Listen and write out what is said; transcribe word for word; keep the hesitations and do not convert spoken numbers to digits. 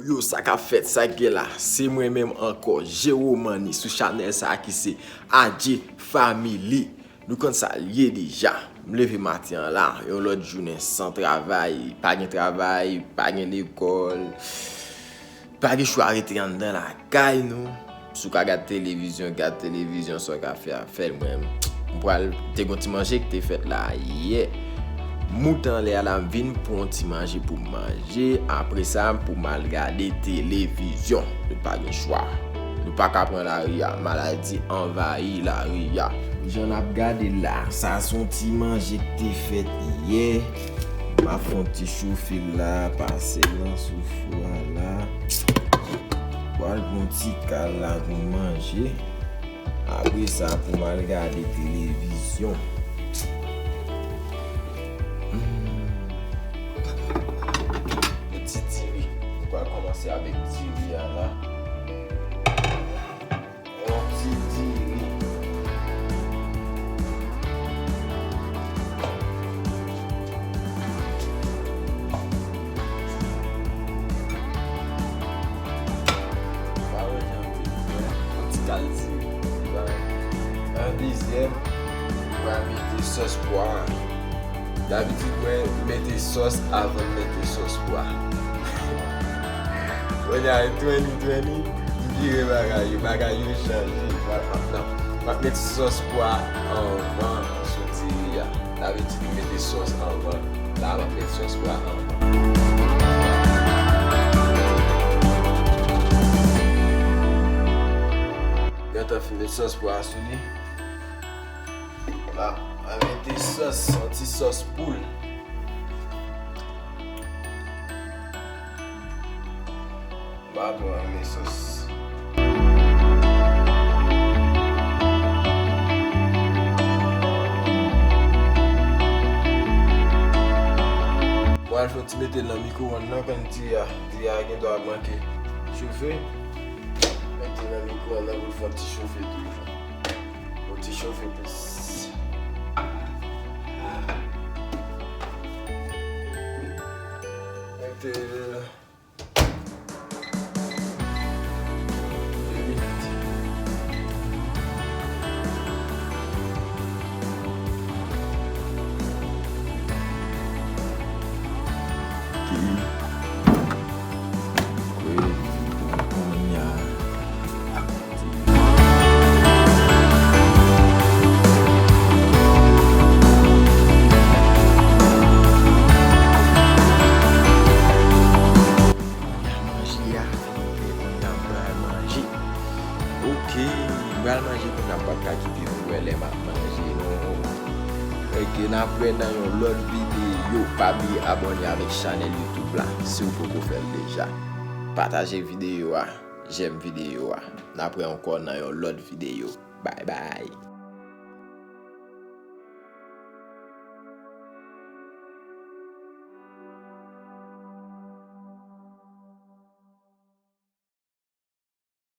Yo, sa k ap fèt, sa k gen la? Se mwen menm ankò, Jewomani, sou chanèl sa a ki se Adje Family. Nou konn sa l ye deja. M leve maten an la, yon lòt jounen san travay, pa gen travay, pa gen lekòl, pa gen chwa rete anndan lakay nou. Si w ka gad televizyon, gad televizyon, sa w ka fè a, fè l. Mwen, m pral, te gon ti manje ki te fèt la yè. Moute anlè a la, m vin pran yon ti manje pou m manje. Apre sa, pou m al gade televizyon. Nou pa gen chwa. Nou pa ka pran lari a. Maladi anvayi lari a. Jan n ap gade la, sa se yon ti manje ki te fèt yè. M ap fè yon ti chofe l la, pase l nan sou fou a la. Pral pran ti kal la pou manje. Apre sa, pou m al gade televizyon. Hmm. Yon ti diri. Nou pral kòmanse avèk diri a la. Yon ti diri. Pa wè jan ti, yon ti kal diri. Yon dezyèm, mwen mete sòs pwa. Dabitid, mwen mete sòs avan m mete sòs pwa. Kounye a, twèni, twèni, m vire bagay yo, bagay yo chanje. M ap, m ap, non. M ap met sòs pwa anvan sou diri a. Dabitid, m mete sòs anvan. La, m ap met sòs pwa anvan. Gentan fin met sòs pwa sou li. La, mwen mete sòs, yon ti sòs poul. Ba bon, renmen sòs. Mwen al fè yon ti mete l nan mikwowonn nan, konn diri a, diri a gen dwa manke chofe. Mete nan mikwowonn nan pou l fè yon ti chofe toujou. Yon ti chofe plis. Mete l. Manje a fini, kounye a m pral manje. Ok, m pral manje kounye a, m p ap ka kite nou wè lè m ap manje non. Ok, n ap wè nan yon lòt videyo. Pa bliye abòne avèk chanèl YouTube la si w poko fè l deja. Pataje videyo a, jèm videyo a. N ap wè ankò nan yon lòt videyo. Bye bye.